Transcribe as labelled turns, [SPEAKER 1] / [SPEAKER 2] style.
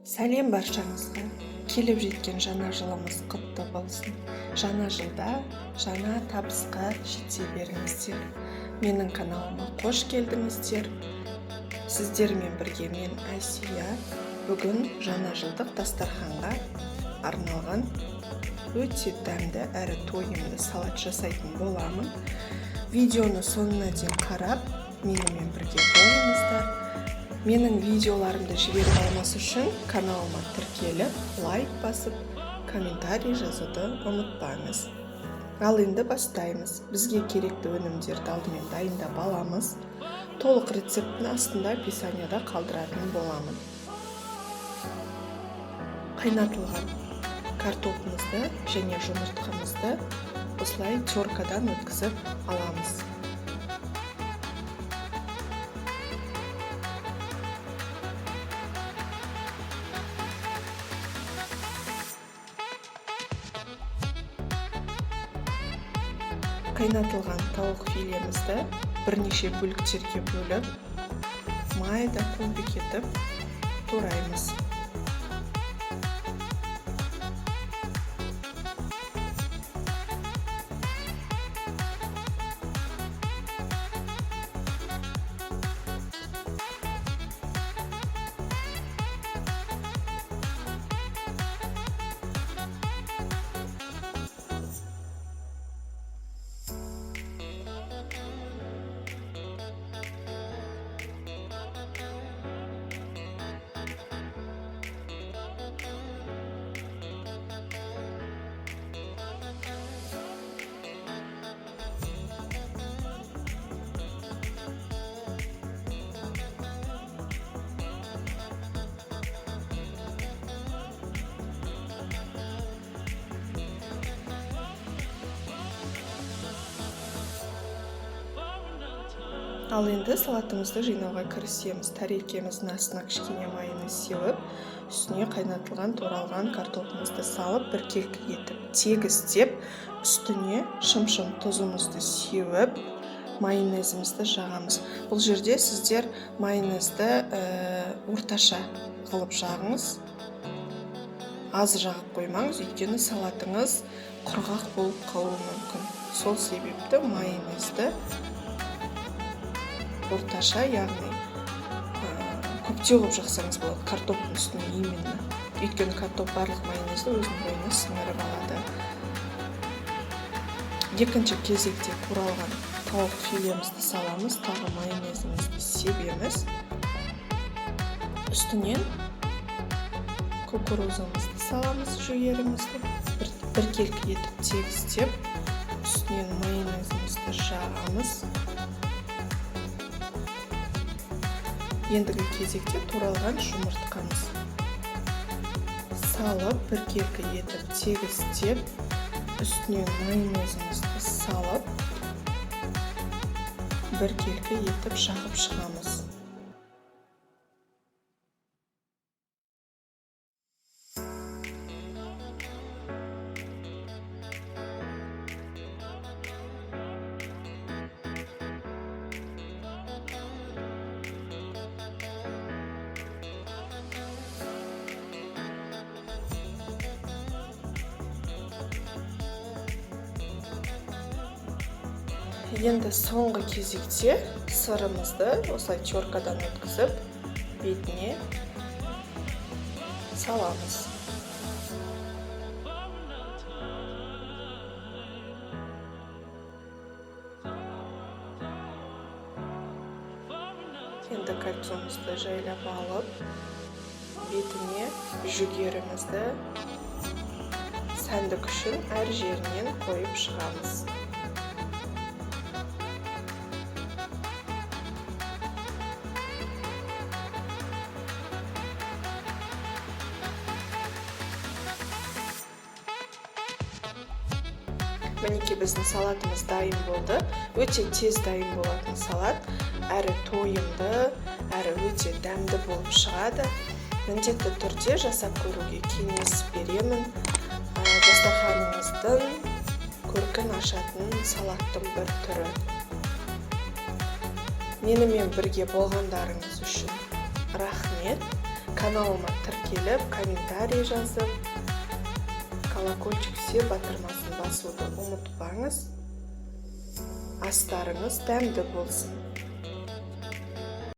[SPEAKER 1] Сәлем баршаңызға! Келіп жеткен жаңа жылымыз құтты болсын. Жаңа жылда жаңа табысқа жете беріңіздер. Менің каналыма қош келдіңіздер. Сіздермен бірге мен, Әсия. Бүгін жаңа жылдық дастарханға арналған өте дәмді әрі тойымды салат жасайтын боламын. Видеоны соңына дейін қарап, менімен бірге болыңыздар. Менің видеоларымды жіберіп алмас үшін каналыма тіркеліп, лайк басып, комментарий жазуды ұмытпаңыз. Ал енді бастаймыз. Бізге керекті өнімдерді алдымен дайындап аламыз. Толық рецептін астында описанияда қалдыратын боламын. Қайнатылған картопымызды және жұмыртқамызды осылай теркадан өткізіп аламыз. Қайнатылған тауық филемізді бірнеше бөліктерге бөліп, майда кубик етіп тураймыз. Ал енді салатымызды жинауға кірісеміз. Тарелкеміздің астына кішкене майонез сеуіп, үстіне қайнатылған, туралған картопымызды салып, біркелкі етіп тегістеп, үстіне шым-шым тұзымызды сеуіп, майонезімізді жағамыз. Бұл жерде сіздер майонезді орташа қылып жағыңыз. Аз жағып қоймаңыз, өйткені салатыңыз құрғақ болып қалуы мүмкін. Сол себепті майонезді орташа, яғни көптеу қылып жақсаңыз болады картоптың үстіне именно. Өйткені картоп барлық майонезді өзінің бойына сіңіріп алады. Екінші кезекте туралған тауық филемізді саламыз, тағы майонезімізді себеміз. Үстінен кукурузамызды саламыз, жүгерімізді біркелкі етіп тегістеп, үстінен майонезімізді жағамыз. Ендігі кезекте туралған жұмыртқамыз салып, біркелкі етіп тегістеп, үстінен майонезімізді салып, біркелкі етіп жағып шығамыз. Енді соңғы кезекте сырымызды осылай теркадан өткізіп, бетіне саламыз. Енді кольцомызды жайлап алып, бетіне жүгерімізді сәндік үшін әр жерінен қойып шығамыз. Мінекей біздің салатымыз дайын болды. Өте тез дайын болатын салат. Әрі тойымды, әрі өте дәмді болып шығады. Міндетті түрде жасап көруге кеңес беремін. Дастарханыңыздың көркін ашатын салаттың бір түрі. Менімен бірге болғандарыңыз үшін рахмет. Каналыма тіркеліп, комментарий жазып, колокольчик все батырмасын басуды ұмытпаңыз. Астарыңыз дәмді болсын!